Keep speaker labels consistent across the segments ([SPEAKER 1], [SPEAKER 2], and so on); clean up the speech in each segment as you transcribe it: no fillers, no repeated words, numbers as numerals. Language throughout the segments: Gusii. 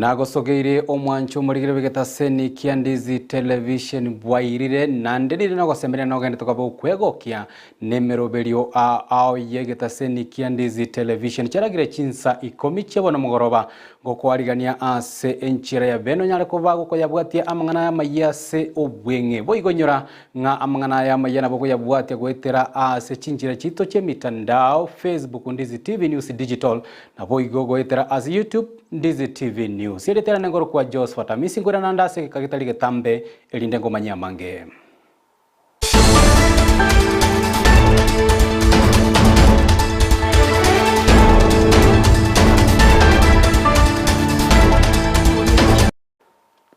[SPEAKER 1] Nagosogeire omwancho omorigere bw'egetaseni kia Ndizi Television bwairire naende rire nogosemeria nogende tokabe okwegokia nemeroberio ao y'egetaseni kia Ndizi Television chiaragire chinsa ikomi chia bono mogoroba Ngokoarigania ase enchera ya bene onyare koba gokoyabwatia amang'ana aya amayia ase obweng'e. Boigo inyora ng'a amang'ana aya amayia nabo okoyabwatia goetera ase chinchera chiaito chi'emitandao, Facebook Ndizi TV News Digital, naboigo goetera ase YouTube Ndizi TV News. Erieta riane nkorokwa Josphat Amisi, nkoirana ande ase egeka getari getambe erinde ngomanyie amange.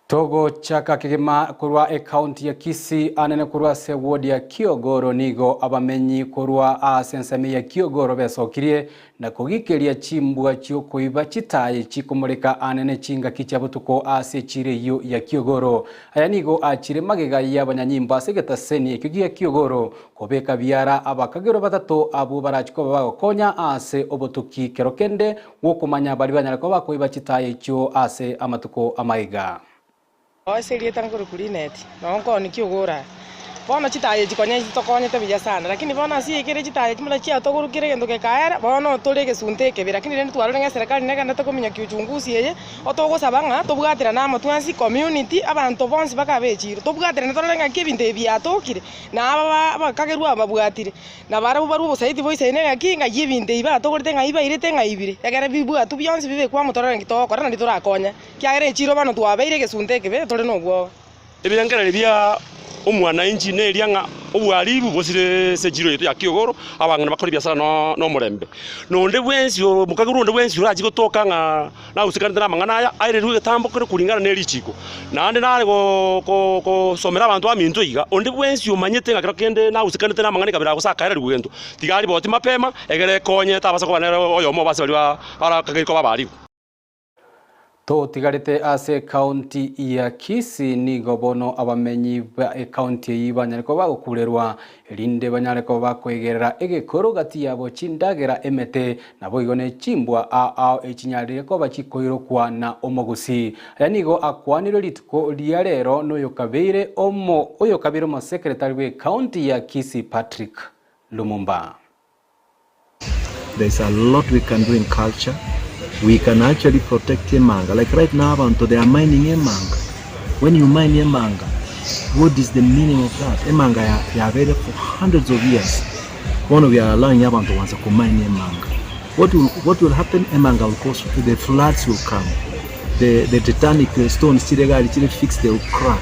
[SPEAKER 1] Togochaka kegima korwa ecounty ya Kisii anene korwa ase ward ya Kiogoro nigo abamenyi korwa ase ensemo ya Kiogoro besokirie na kogikeria chimbwa chiokoiba chitayi chikomoreka anene chingaki chia botuko ase echiro eyio ya Kiogoro. Aya nigo achire magega y'abanyanyimbo ase egetaseni ekio gia Kiogoro kobeka biara abakagerwa batato abwo barachie koba bagokonya ase obotuki kero kende gwokomanya baria banyare koba bakoiba chitayi echio ase amatuko amaiga.
[SPEAKER 2] Ase erieta nkorokwa Linet, nao nkoonia kiogoro aya. Bono chitaya echi konya chitokonyete buya sana, lakini bono ase ekere chitaya echi buna chiatogorokire egento gekaera, bono tore egesunte ekebe. Lakini rende twarorire ng'a eserekari negenderete kominyokia uchunguzi eye, otogosaba ng'a tobwaterane amo twensi community, abanto bonsi baka bechire, tobwaterane torore ng'aki ebinto ebi biatokire, na aba abakagerwa aba babwatire, na barabwo barwe obosaidi boisaine ng'aki, ng'ai ebinto ebi batogorete ng'ai bairete ng'ai bire, egere bibwatwe bionsi bibekwe amo torore nki togokora naende torakonye. Ekiagera echiiro bono twabeire egesunte ekebe, tore nobwoba.
[SPEAKER 3] Ebirengererio bia omwananchi neria ng'a obwaribu bosire ase echiro yaito ya Kiogoro, abang'ina bakore ebiasara nomorembe. Na onde bwensi omokagerwa onde bwensi orachie gotoka ng'a nagosekanete namang'ana aya, aererwe egetambo kere kuringana ne richiko. Naende nare gosomera abanto baminto iga, onde bwensi omanyete ng'a kero kende nagosekanete namang'ana ekabera gose akaererigwa gento, tiga ariboti mapema, egere ekonye tabasa koba nere oyomo ase baria barakageire koba abaribu.
[SPEAKER 1] Totigarete ase ekaunti ya Kisii nigo bono abamenyi ba ekaunti eyio banyare koba bagokurerwa erinde banyare koba bakoigerera egekoro gati yabo chindagera emete naboigo ne chimbwa ao ao echinyarire koba chikoirokwa na omogusii. Aya nigo akwanirwe rituko ria rero noyokabeire omo oyokabeire omosekretari bwe ekaunti ya Kisii Patrick Lumumba.
[SPEAKER 4] There is a lot we can do in culture, we can actually protect emanga like right now abanto they are mining emanga, when you mine emanga what is the meaning of that? Emanga yabeire for hundreds of years bono we are allowing abanto gwansa ko mine emanga what will, what will happen emanga will cause the floods will come the, the titanic stones chire gari chire fixed they will crack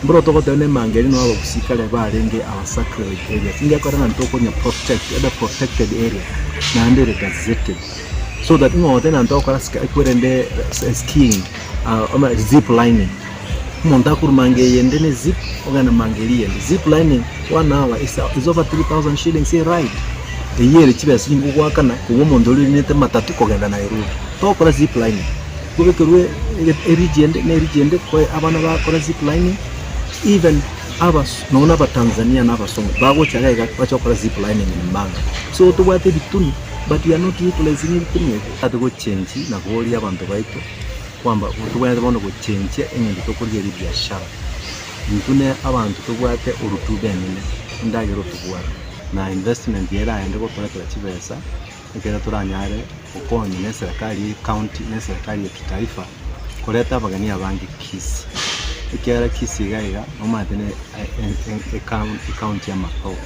[SPEAKER 4] Mboro togoteba nemanga eria noo abagusii kare barenge our sacred areas, ingekora ng'a ntokonya protect ebe protected area naende ere gazetted so that ng'a ote na ntogokora ekwerende skiing ama zip lining, omonto akorwa manga eyende ne zip ogenda manga eria eyende, zip lining one hour is over 3000 shillings a ride, eyio ere chibesa chinde ogoakana kobua omonto oria orinete matatu kogenda Nairobi, togokora zip lining. Kobekerwe eriji ende na eriji ende koe abana bakora zip lining even abas nonya na abatanzania na abasongo bagocha iga iga bache gokora zip lining in Manga. So tobwate ebitunu but we are not utilizing ebitunu ebio. Tobwate gochenji na koria abanto baito kwamba tobwenerete bono gochenjia eng'encho tokorigereria ebiashara. Intwe ne abanto tobwate orutuba enene, endagera otobwate na investment eraende gotoretera chibesa. Ekero toranyare gokonywa ne eserekari ye county na eserekari ya kitaifa koreta abageni abange Kisii, ekiagera Kisii iga iga nomanyete ne ecounty ya amatoke.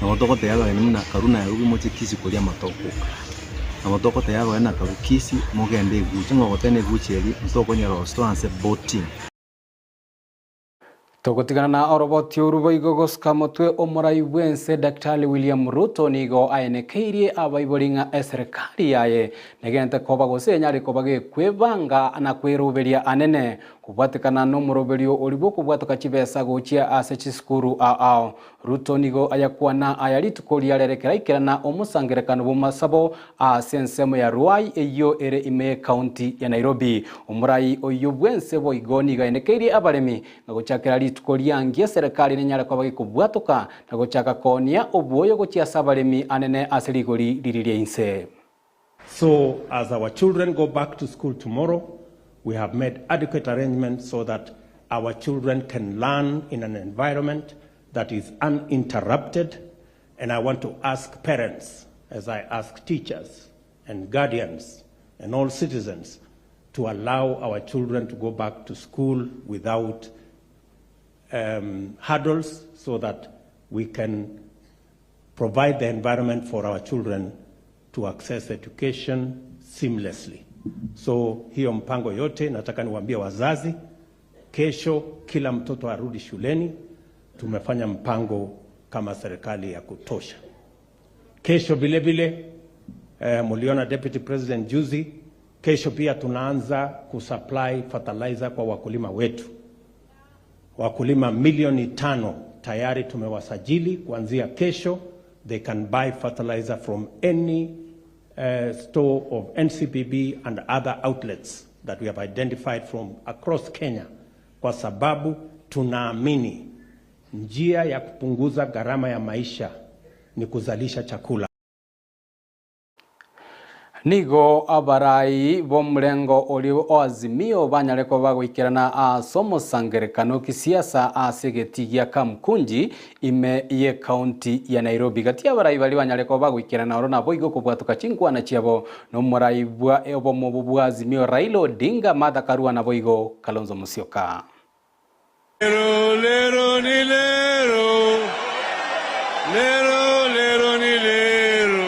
[SPEAKER 4] Nabo togotebia abageni buna karue Nairobi moche Kisii koria amatoke oka. Nabo togotebia abageni buna karue Kisii mogende egucha, ng'a ogoteba egucha eria ntokonyara gose toanse boating.
[SPEAKER 1] Togotigana na oroboti oru boigo gosuka motwe omorai bw'ense Daktari William Ruto nigo aenekeirie abaibori ng'a eserekari yaye negente koba gose enyare koba gekwebanga na kweroberia anene kobwatekana nomoroberio oria bw'okobwatoka chibesa gochia ase chisukuru ao ao. Ruto nigo ayakwana aya rituko riarere keraikerana omosangerekano bw'amasabo ase ensemo ya Ruai eyio ere ime y'ecounty ya Nairobi. Omorai oyio bwense boigo nigo aenekeirie abaremi ng'a gochakera rituko riangi eserekari nenyare koba gekobwatoka na gochaka koonia obwoyo gochia ase abaremi anene ase rigori riria ria inse.
[SPEAKER 5] So as our children go back to school tomorrow, We have made adequate arrangements so that our children can learn in an environment that is uninterrupted and I want to ask parents as I ask teachers and guardians and all citizens to allow our children to go back to school without um, hurdles so that we can provide the environment for our children to access education seamlessly. So hiyo mpango yote nataka niwaambie wazazi, kesho kila mtoto arudi shuleni. Tumefanya mpango kama serikali ya kutosha. Kesho vile vile eh, muliona Deputy President juzi. Kesho pia tunaanza kusupply fertilizer kwa wakulima wetu, wakulima milioni tano tayari tumewasajili. Kuanzia kesho they can buy fertilizer from any uh, store of NCPB and other outlets that we have identified from across Kenya, kwa sababu tunaamini njia ya kupunguza gharama ya maisha ni kuzalisha chakula.
[SPEAKER 1] Nigo abarai b'omurengo ori o Azimio banyare koba bagoikerana ase omosangerekano kisiasa ase egeti gia Kamkunji ime ye county ya Nairobi. Gati abarai bari banyare koba bagoikerana oro nabo igo kobwatoka chinkwana chiabo na omorai bwa obomo bwa Azimio Raila Odinga, Martha Karua nabo igo Kalonzo Musyoka.
[SPEAKER 6] Lero, lero, ni lero. Lero, lero, ni lero.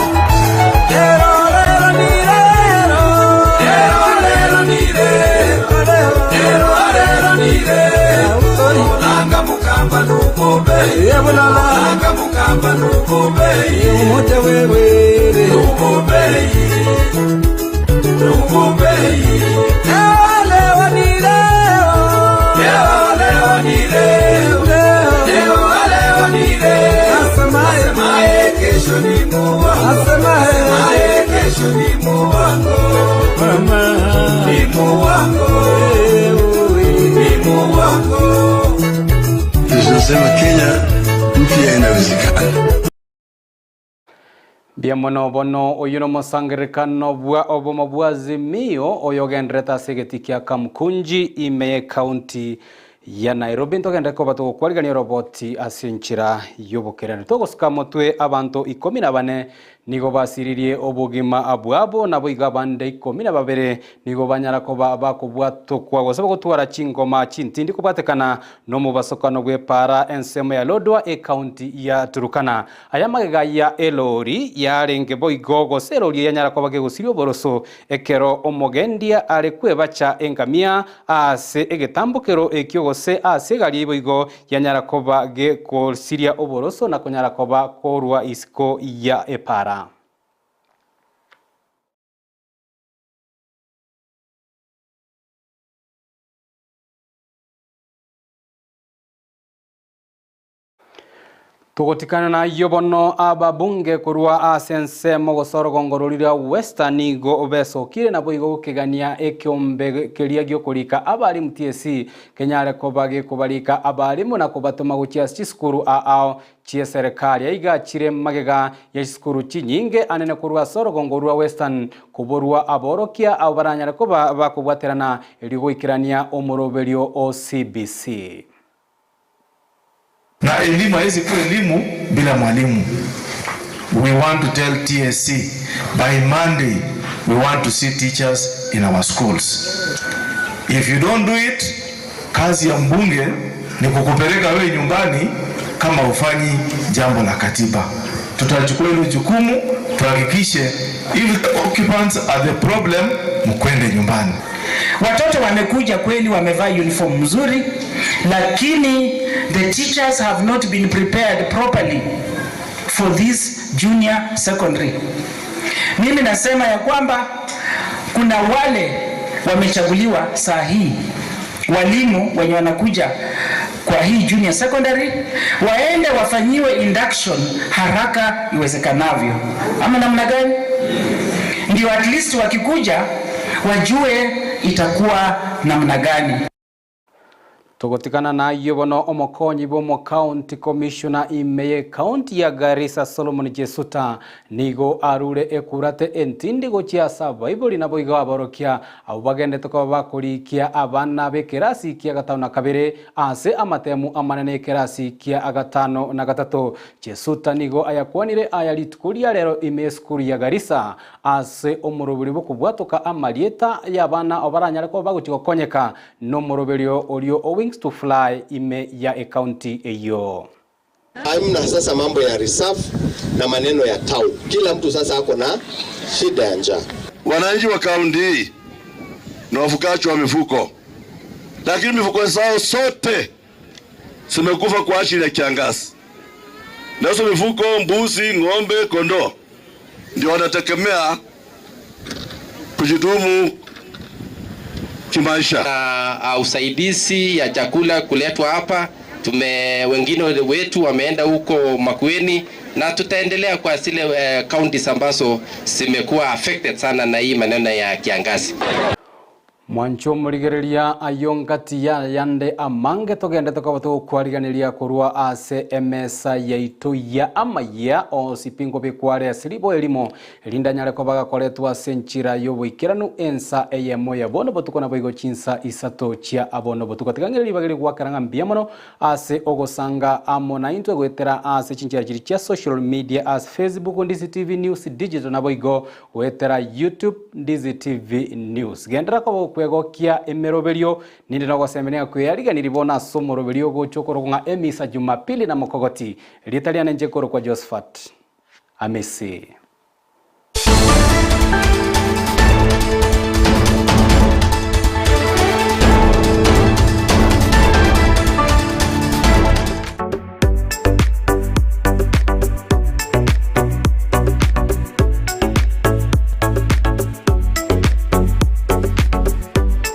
[SPEAKER 7] Lero, lero, ni lero. Lero, lero, ni lero. Lero, lero, ni lero. Mulanga mukamba nukumbe. Mulanga mukamba nukumbe. Umute wewe. Nukumbe. Nukumbe. Leo ni leo. Leo, leo ni leo. Leo, leo ni leo. Asemaye kesho ni Mungu. Asemaye kesho ni Mungu. Ni Mungu. Ni Mungu.
[SPEAKER 8] Tunasema Kenya mpya inawezekana.
[SPEAKER 1] Mbuya mono bono oyo na omosangerekano bwa obomo bwa Azimio oyo ogenderete ase egeti kia Kamkunji ime ye county ya Nairobi. Ntogende koba togokwarigania oroboti ase enchera ya obokerani. Togosika motwe abanto ikomi na bane nigo basiririe obogima abwabo nabo iga abande ikomi na babere nigo banyara koba bakobwatokwa gose bagotwara chingoma chintindi kobwatekana na omobasokano bwa epara ensemo ya Lodwar ecounty ya Turkana. Aya magega ya elori yarenge boigo gose elori yanyara koba gegosiria oboroso ekero omogendia are kwebacha engamia ase egetambokero ekio gose ase egari boigo yanyara koba gekosiria oboroso na konyara koba korwa isiko ya epara. Tugotikana na ayio bono ababunge korwa ase ensemo gose orogongo roria rwa Western nigo besokire nabo igo gokegania ekiombe keria giokorika abarimu TSC kenyare koba gekobarika abarimu na kobatoma gochia ase chisukuru ao chie serikali aiga chire magega ya chisukuru chinyinge anene korwa ase orogongo rwa Western koborwa aborokia abo baranyare koba bakobwaterana erio goikerania omoroberio o CBC.
[SPEAKER 6] Na elimu haiwezi kuwa elimu bila mwalimu. We want to tell TSC by Monday we want to see teachers in our schools. If you don't do it, kazi ya mbunge ni kukupeleka wewe nyumbani kama ufanyi jambo la katiba. Tutachukua hilo jukumu tuhakikishe if the occupants are the problem, mkwende nyumbani.
[SPEAKER 9] Watoto wamekuja kweli, wamevaa uniform mzuri, lakini the teachers have not been prepared properly for this junior secondary. Mimi nasema ya kwamba kuna wale wamechaguliwa saa hii walimu wenye wanakuja kwa hii junior secondary waende wafanyiwe induction haraka iwezekanavyo, ama namna gani? Ndio at least wakikuja wajue itakuwa namna gani.
[SPEAKER 1] Togotigana nayio bono omokonyi bw'omocounty commissioner ime y'ecounty ya Garissa Solomon Jesuta nigo arure ekurate entindi gochia ase abaibori naboigo aborokia abwo bagendete koba bakorikia abana b'ekerasi kia gatano na kabere ase amatemu amanene y'ekerasi kia gatano na gatato. Jesuta nigo ayakwanire aya rituko ria rero ime y'esukuru ya Garissa ase omoroberi bw'okobwatoka amarieta y'abana abo baranyare koba bagochia gokonyeka Nomoroberio orio o Wings to Fly ime ya ecounty eyio.
[SPEAKER 10] Hamna sasa mambo ya reserve na maneno ya town. Kila mtu sasa ako na shida ya njaa.
[SPEAKER 8] Wananchi wa kaunti hii ni wafugaji wa mifugo, lakini mifugo zao zote zimekufa kwa ajili ya kiangazi. Na hizo mifugo, mbuzi, ng'ombe, kondoo, ndio wanategemea kujidumu kimaisha.
[SPEAKER 11] Na usaidizi ya chakula kuletwa hapa tume, wengine wetu wameenda huko Makueni na tutaendelea kwa zile counties ambazo zimekuwa affected sana na hii maneno ya kiangazi.
[SPEAKER 1] Mwanche omorigereria ayio ngati y'ayande amange togende tokoba togokwariganeria korwa ase emesa yaito ya amayia onsi pi nkobekwa are ase riboa erimo, erinde anyare koba gakoretwa ase enchera y'oboikeranu ensa eyemo ya bono botuko naboigo chinsa isato chia abono botuko. Tiga ng'ire ribaga rigoakera ng'a mbuya mono ase ogosanga amo naintwe goetera ase chinchera chiria chia social media ase Facebook Ndizi TV News Digital naboigo Goetera YouTube Ndizi TV News. Genderera koba okwegokia emeroberio, ninde nogosemenia ng'a kweyariganirie bono ase omoroberio ogocha okorokwa ng'a Emisa Jumapili na Mokogoti. Erieta riane inche nkorokwa Josephat Amisi.